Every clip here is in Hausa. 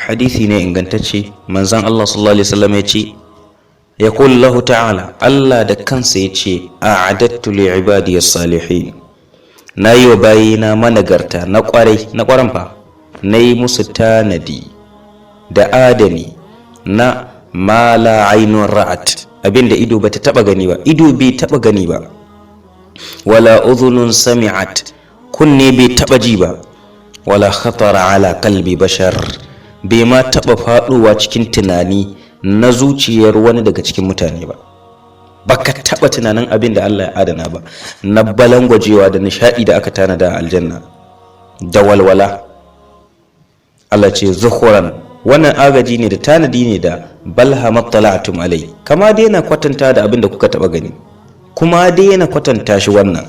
Hadisi ne ingantacce. Manzon Allah sallallahu alaihi wasallam ya ce, يقول الله تعالى, Allah da kansa ya ce, أعددت لعبادي الصالحين, na yi wa bayina managarta na kwarai, na kwaran fa, na yi musu tanadi da adani na ما لا عين رأت, abinda ido bata taba gani ba, ido bai taba gani ba, ولا أذن سمعت, kunne bai taba ji ba, ولا خطر على قلب بشر, bai ma taba faduwa cikin tunani na zuciyar wani daga cikin mutane ba. Baka taba tunanin abin da Allah ya adana ba na balangwajewa da nishadi da aka tanada a aljanna da walwala. Allah ce زخرا, wannan agaji ne da tanadi ne da بلها ما اطلعتم عليه, kama daina kwatanta da abin da kuka taba gani, kuma daina kwatanta shi wannan.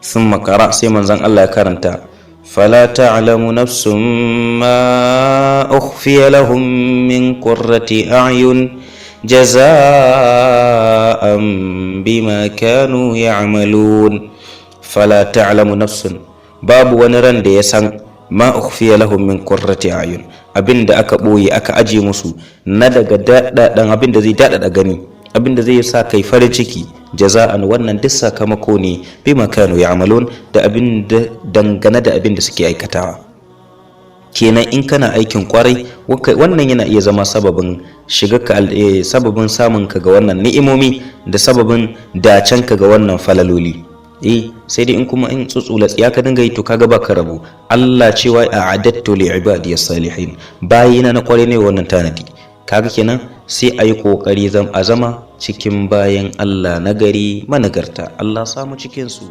ثم قرأ, sai manzon Allah ya karanta, فلا تعلم نفس ما أخفي لهم من قرة أعين جزاء بما كانوا يعملون. فلا تعلم نفس, babu wani ran da ya san, ما أخفي لهم من قرة أعين, abinda aka boye aka aje musu na daga daɗaɗan abinda zai daɗaɗa gani, abinda zai sa kai farin ciki. جزاء, wannan duk sakamako ne, بما كانوا يعملون, da abin da dangane da abin da suke aikatawa. Kenan in kana aikin kwarai, wannan yana iya zama sababin shiga ka, sababin samun ka ga wannan ni'imomi da sababin dacen ka ga wannan falaloli. Sai dai in kuma in tsutsula tsiya ka dinga yi, to kaga baka rabo. Allah cewa أعددت لعبادي الصالحين, bayina na kwarai ne wannan tanadi. Kaga kenan sai a yi kokari a zama cikin bayan Allah nagari managarta. Allah samu cikin su.